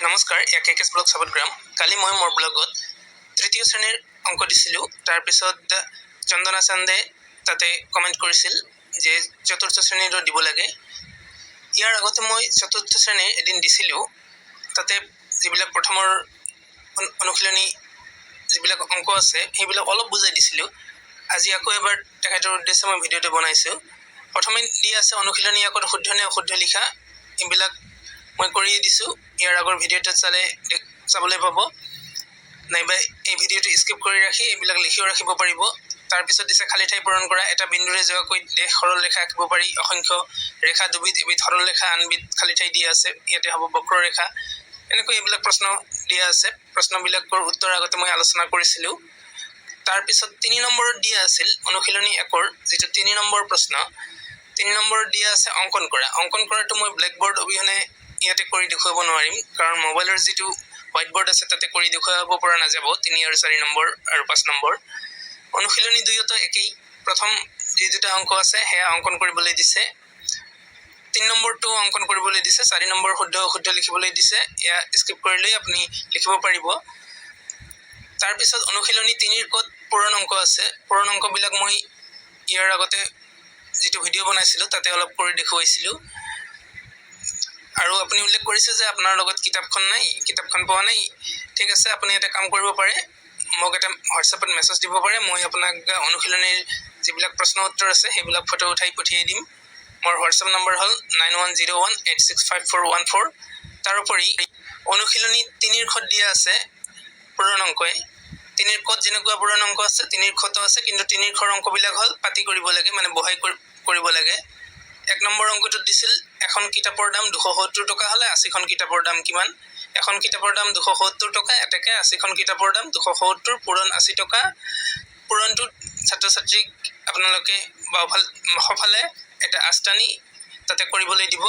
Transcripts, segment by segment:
নমস্কাৰ, এয়া কে cash blog, সাবতগ্ৰাম। কালি মই মোৰ ব্লগত তৃতীয় শ্ৰেণীৰ অংক দিছিলোঁ। তাৰপিছত চন্দনা চান্দে তাতে কমেণ্ট কৰিছিল যে চতুৰ্থ শ্ৰেণীৰো দিব লাগে। ইয়াৰ আগতে মই চতুৰ্থ শ্ৰেণীৰ এদিন দিছিলোঁ। তাতে যিবিলাক প্ৰথমৰ অনুশীলনী, যিবিলাক অংক আছে, সেইবিলাক অলপ বুজাই দিছিলোঁ। আজি আকৌ এবাৰ তেখেতৰ উদ্দেশ্যে মই ভিডিঅ'টো বনাইছোঁ। প্ৰথমে দি আছে, অনুশীলনী 1ত শুদ্ধ নে অশুদ্ধ লিখা। এইবিলাক মই কৰিয়ে দিছোঁ। ইয়াৰ আগৰ ভিডিঅ'টোত চালে চাবলৈ পাব, নাইবা এই ভিডিঅ'টো স্কিপ কৰি ৰাখি এইবিলাক লিখিও ৰাখিব পাৰিব। তাৰপিছত দিছে, খালী ঠাই পূৰণ কৰা। এটা বিন্দুৰে যোৱাকৈ দেশ সৰল ৰেখা আঁকিব পাৰি। অসংখ্য ৰেখা দুবিধ, এবিধ সৰল ৰেখা, আনবিধ খালী ঠাই দিয়া আছে। ইয়াতে হ'ব বক্ৰৰেখা। এনেকৈ এইবিলাক প্ৰশ্ন দিয়া আছে। প্ৰশ্নবিলাকৰ উত্তৰ আগতে মই আলোচনা কৰিছিলোঁ। তাৰপিছত 3 নম্বৰত দিয়া আছিল, অনুশীলনী 1ৰ যিটো 3 নম্বৰ প্ৰশ্ন, 3 নম্বৰত দিয়া আছে অংকন কৰা। অংকন কৰাটো মই ব্লেকবৰ্ড অবিহনে ইয়াতে কৰি দেখুৱাব নোৱাৰিম, কাৰণ মোবাইলৰ যিটো হোৱাইট বৰ্ড আছে, তাতে কৰি দেখুৱাব পৰা নাযাব 3 আৰু 4 নম্বৰ আৰু 5 নম্বৰ। অনুশীলনী 2তো একেই। প্ৰথম যি দুটা অংক আছে, সেয়া অংকন কৰিবলৈ দিছে। 3 নম্বৰটো অংকন কৰিবলৈ দিছে। 4 নম্বৰ শুদ্ধ অশুদ্ধ লিখিবলৈ দিছে। এয়া স্কিপ কৰি লৈ আপুনি লিখিব পাৰিব। তাৰপিছত অনুশীলনী 3ৰ ক'ত পূৰণ অংক আছে। পূৰণ অংকবিলাক মই ইয়াৰ আগতে যিটো ভিডিঅ' বনাইছিলোঁ, তাতে অলপ কৰি দেখুৱাইছিলোঁ। আৰু আপুনি উল্লেখ কৰিছে যে আপোনাৰ লগত কিতাপখন নাই, কিতাপখন পোৱা নাই। ঠিক আছে, আপুনি এটা কাম কৰিব পাৰে, মোক এটা হোৱাটছএপত মেছেজ দিব পাৰে। মই আপোনাক অনুশীলনীৰ যিবিলাক প্ৰশ্ন উত্তৰ আছে, সেইবিলাক ফটো উঠাই পঠিয়াই দিম। মোৰ হোৱাটছএপ নম্বৰ হ'ল 9101865414। তাৰোপৰি অনুশীলনী 3ৰ খত দিয়া আছে পূৰণ অংকই। 3ৰ কত যেনেকুৱা পূৰণ অংক আছে, 3ৰ খতো আছে। কিন্তু 3ৰ খৰ অংকবিলাক হ'ল পাতি কৰিব লাগে, মানে বহাই কৰিব লাগে। 1 নম্বৰ অংকটোত দিছিল, এখন কিতাপৰ দাম 270 টকা হ'লে 80খন কিতাপৰ দাম কিমান? এখন কিতাপৰ দাম 270 টকা, এতেকে 80খন কিতাপৰ দাম 270 পূৰণ 80 টকা। পূৰণটোত ছাত্ৰ ছাত্ৰীক আপোনালোকে বাওঁফাল সফালে এটা আঁচ টানি তাতে কৰিবলৈ দিব।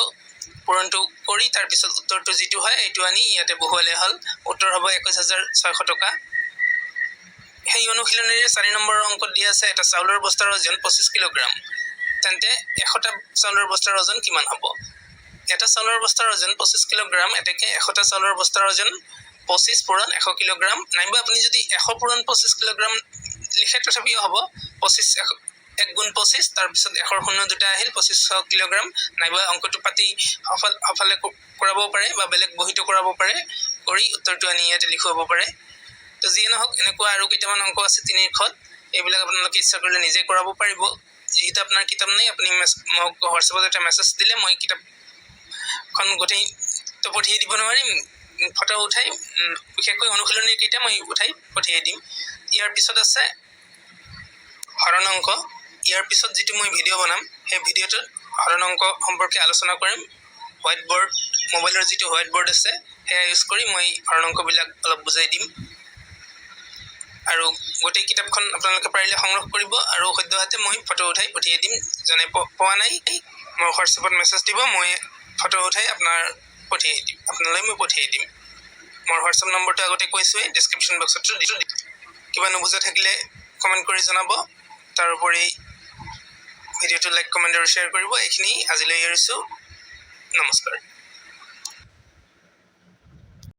পূৰণটো কৰি তাৰপিছত উত্তৰটো যিটো হয়, এইটো আনি ইয়াতে বহুৱালে হ'ল। উত্তৰ হ'ব 21,600 টকা। সেই অনুশীলনীৰে 4 নম্বৰৰ অংকত দিয়া আছে, এটা চাউলৰ বস্তাৰ ওজন 25 কিলোগ্ৰাম, তেন্তে 100টা চাউলৰ বস্তাৰ ওজন কিমান হ'ব? এটা চাউলৰ বস্তাৰ ওজন 25 কিলোগ্ৰাম, এতেকে 100টা চাউলৰ বস্তাৰ ওজন 25 পূৰণ 100 কিলোগ্ৰাম। নাইবা আপুনি যদি 100 পূৰণ 25 কিলোগ্ৰাম লিখে, তথাপিও হ'ব। 25 1 গুণ 25, তাৰপিছত 100ৰ শূন্য দুটা আহিল, 2500 কিলোগ্ৰাম। নাইবা অংকটো পাতি সফাল সফালে কৰাব পাৰে বা বেলেগ বহীতো কৰাব পাৰে, কৰি উত্তৰটো আনি ইয়াতে লিখুৱাব পাৰে। তো যিয়ে নহওক, এনেকুৱা আৰু কেইটামান অংক আছে 3ৰ খত। এইবিলাক আপোনালোকে ইচ্ছা কৰিলে নিজে কৰাব পাৰিব। যিহেতু আপোনাৰ কিতাপ নাই, আপুনি মোক হোৱাটছএপত এটা মেছেজ দিলে মই কিতাপখন গোটেইটো পঠিয়াই দিব নোৱাৰিম, ফটো উঠাই, বিশেষকৈ অনুশীলনীৰ কেইটা মই উঠাই পঠিয়াই দিম। ইয়াৰ পিছত আছে হৰণ অংক। ইয়াৰ পিছত যিটো মই ভিডিঅ' বনাম, সেই ভিডিঅ'টোত হৰণ অংক সম্পৰ্কে আলোচনা কৰিম। হোৱাইট বৰ্ড, মোবাইলৰ যিটো হোৱাইট বৰ্ড আছে, সেয়া ইউজ কৰি মই হৰণ অংকবিলাক অলপ বুজাই দিম। আৰু গোটেই কিতাপখন আপোনালোকে পাৰিলে সংগ্ৰহ কৰিব আৰু সদ্যহতে মই ফটো উঠাই পঠিয়াই দিম। যোনে পোৱা নাই, মোৰ হোৱাটছএপত মেছেজ দিব, মই ফটো উঠাই আপোনাৰ পঠিয়াই দিম, আপোনালৈ মই পঠিয়াই দিম। মোৰ হোৱাটছএপ নম্বৰটো আগতে কৈছোঁৱেই, ডিছক্ৰিপশ্যন বক্সতো দিছোঁ। কিবা নুবুজা থাকিলে কমেণ্ট কৰি জনাব। তাৰোপৰি ভিডিঅ'টো লাইক, কমেণ্ট আৰু শ্বেয়াৰ কৰিব। এইখিনি আজিলৈ এৰিছোঁ। নমস্কাৰ।